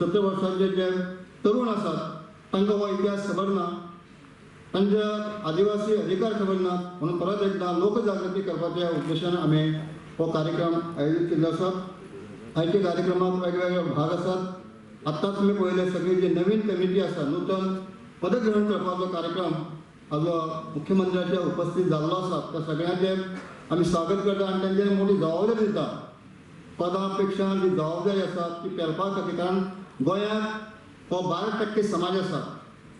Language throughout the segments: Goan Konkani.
70 वर्सांचे जे तरुण आसात तांकां हो इतिहास खबर ना, तांच्या आदिवासी अधिकार खबर ना. म्हणून परत एकदा लोकजागृती करपाच्या उद्देशान आमी हो कार्यक्रम आयोजीत केल्लो आसा. आयच्या कार्यक्रमात वेगवेगळे भाग आसात. आत्ताच तुमी पळयले, सगळी जी नवीन कमिटी आसा, नूतन पदग्रहण करपाचो कार्यक्रम हाजो मुख्यमंत्र्याच्या उपस्थित जाल्लो आसा. त्या सगळ्यांचे आमी स्वागत करता आनी तांचेर मोठी जबाबदारी दिता. पदां पेक्षा जी जबाबदारी आसा ती पेलपा खातीर, कारण गोंयांत हो 12% समाज आसा,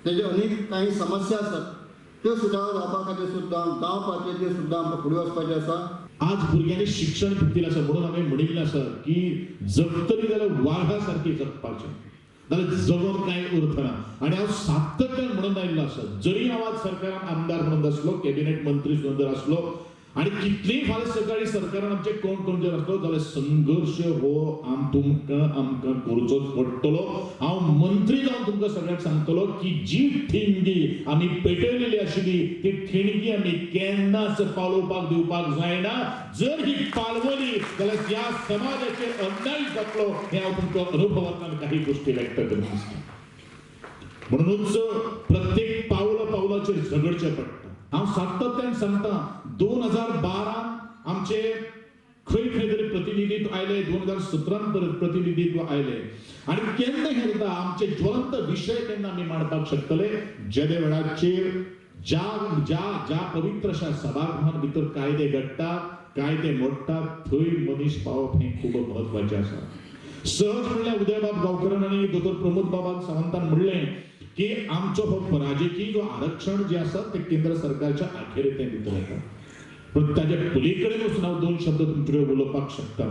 तेजे अनेक काही समस्या आसात, त्यो सुटाव्यो जावपा खातीर सुद्दां गांव पातळेचेर सुद्दां आमकां फुडें वचपाचें आसा. आज भुरग्यांनी शिक्षण घेतिल्लें आसा, म्हणून हांवें म्हणिल्लें आसा की जगतली जाल्यार वाघा सारकी जगपाचें, जाल्यार जगप कांय अर्थ ना. आनी हांव सातत्यान म्हणून आयिल्लो आसा, जरी हांव आज सरकारान आमदार म्हणून आसलो, कॅबिनेट मंत्री सुद्दां जर आसलो आनी कितलीय फाल्यां सकाळी सरकारान आमचे कोण कोण जर आसलो जाल्यार संघर्श हो तुमकां आमकां करचोच पडटलो. हांव मंत्री जावन तुमकां सगळ्यांक सांगतलो की जी ठिणगी आमी पेटयलेली आशिल्ली ती ठिणगी आमी केन्नाच पालोवपाक दिवपाक जायना. जर ही पालवली जाल्यार ह्या समाजाचेर अन्याय जातलो हें हांव तुमकां अनुभवांतल्यान काही गोश्टी व्यक्त करून दिसता. म्हणूनच प्रत्येक पावला पावलाचेर झगडचें पडटा. हांव सातत्यान सांगता, 2012 आमचे खंय खंय तरी प्रतिनिधित्व आयले, 2017 प्रतिनिधित्व आयले आनी केन्ना हें जाता, आमचे ज्वलंत विशय केन्ना आमी मांडपाक शकतले, जेदे वेळाचेर ज्या ज्या ज्या पवित्र अशा सभागृहान भितर कायदे घडटात, कायदे मोडटात, थंय मनीस पावप हें खूब म्हत्वाचें आसा. सहज म्हणल्यार उदयबाब गांवकरान आनी दोतोर प्रमोद बाबान सावंतान म्हणलें की आमचो हो राजकीय जो आरक्षण जे आसा ते केंद्र सरकारच्या अखेरेक भितर येता, पण ताच्या पलीकडे वचून हांव दोन शब्द तुमचे कडेन उलोवपाक शकता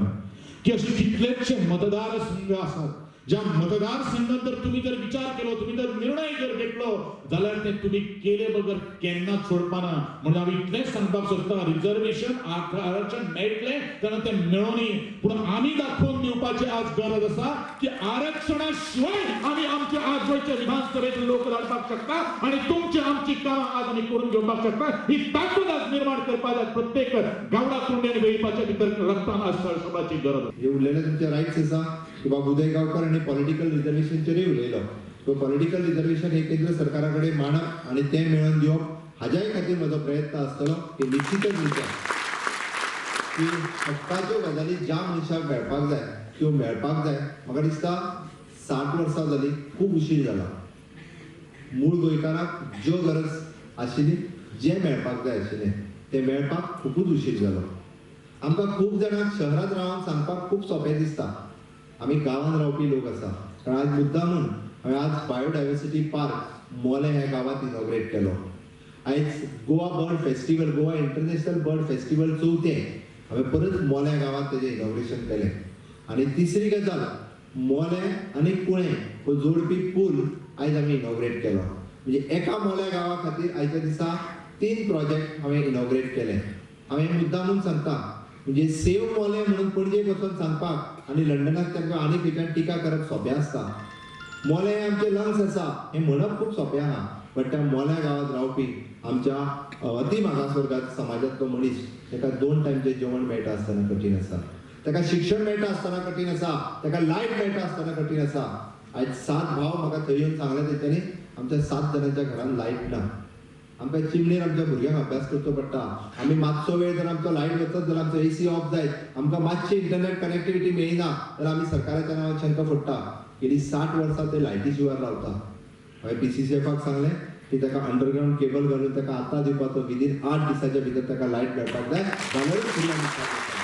की अशे कितलेशे मतदारसंघ आसात ज्या मतदारसंघात जर तुम्ही जर विचार केलो, तुम्ही जर निर्णय जर घेतलो जाल्यार ते तुम्ही केले बगर केन्नाच सोडपाना. म्हणून हांव इतलेंच सांगपाक सोदता, रिजर्वेशन आरक्षण मेळटलें तेन्ना तें मेळोनी, पूण आमी दाखोवन दिवपाची आज गरज आसा की आरक्षणा शिवाय आमी आमचे आज गोंयच्या विधानसभेत लोक धाडपाक शकता आनी तुमची आमची कामां आज आमी करून घेवपाक शकता. ही ताकद आज निर्माण करपाक आज प्रत्येक गावडा, कुणबी आनी वेळीपाच्या भितर रक्तान आज सळसळपाची गरज आसा. हे उरलेले तुमचे रायट्स आसा की बाबा उदय गांवकर आनी पॉलिटिकल रिजर्वेशनचेरूय उलयलो. सो पॉलिटिकल रिजर्वेशन हे केंद्र सरकारा कडेन मांडप आनी तें मेळोवन दिवप हाज्याय खातीर म्हजो प्रयत्न आसतलो की निश्चितच विचार की हक्काच्यो गजाली ज्या मनशाक मेळपाक जाय त्यो मेळपाक जाय. म्हाका दिसता 60 वर्सां जाली, खूब उशीर जाला. मूळ गोंयकाराक ज्यो गरज आशिल्ली, जें मेळपाक जाय आशिल्लें तें मेळपाक खुबूच उशीर जालो. आमकां खूब जाणांक शहरांत रावन सांगपाक खूब सोंपें दिसता, आमी गांवांत रावपी लोक आसा. कारण आज मुद्दामून हांवें आज बायोडायवर्सिटी पार्क मोलें ह्या गांवांत इनॉग्रेट केलो. आयज Goa bird festival, Goa international bird festival चवथें हांवें परत मोल्या गांवांत तेजें इनॉग्रेशन केलें. आनी तिसरी गजाल, मोलें आनी कुळें हो जोडपी पूल आयज आमी इनॉग्रेट केलो. म्हणजे एका मोल्या गांवा खातीर आयच्या दिसा 3 प्रोजेक्ट हांवें इनॉग्रेट केले. हांवें मुद्दामून सांगता, म्हणजे सेव मोलें म्हणून पणजे वचून सांगपाक आनी लंडनाक तांकां आनी खंयच्यान टिका करप सोंपें आसता. मोलें हें आमचें लंग्स आसा हें म्हणप खूब सोंपें आहा, बट त्या मोल्या गांवांत रावपी आमच्या अति मागासवर्गात समाजांतलो मनीस, ताका 2 टायमचें जेवण मेळटा आसतना कठीण आसा, ताका शिक्षण मेळटा आसतना कठीण आसा, ताका लायट मेळटा आसतना कठीण आसा. आयज 7 भाव म्हाका थंय येवन सांगलें तेंच्यांनी, आमच्या 7 जाणांच्या घरान लायट ना. आमकां चिमणेर आमच्या भुरग्यांक अभ्यास करचो पडटा. आमी मातसो वेळ जर आमचो लायट वचत जाल्यार आमचो एसी ऑफ जायत, आमकां मातशी इंटरनेट कनेक्टिविटी मेळना जाल्यार आमी सरकाराच्या नांवान शंका फोडटा. गेली 60 वर्सां ते लायटी शिवार रावता. हांवें पीसीसीएफाक सांगलें की ताका अंडरग्रावंड केबल घालून ताका आतां दिवपाचो, विदीन 8 दिसाच्या भितर ताका लायट मेळपाक जाय, जाल्यारूच फुडल्या मुखार.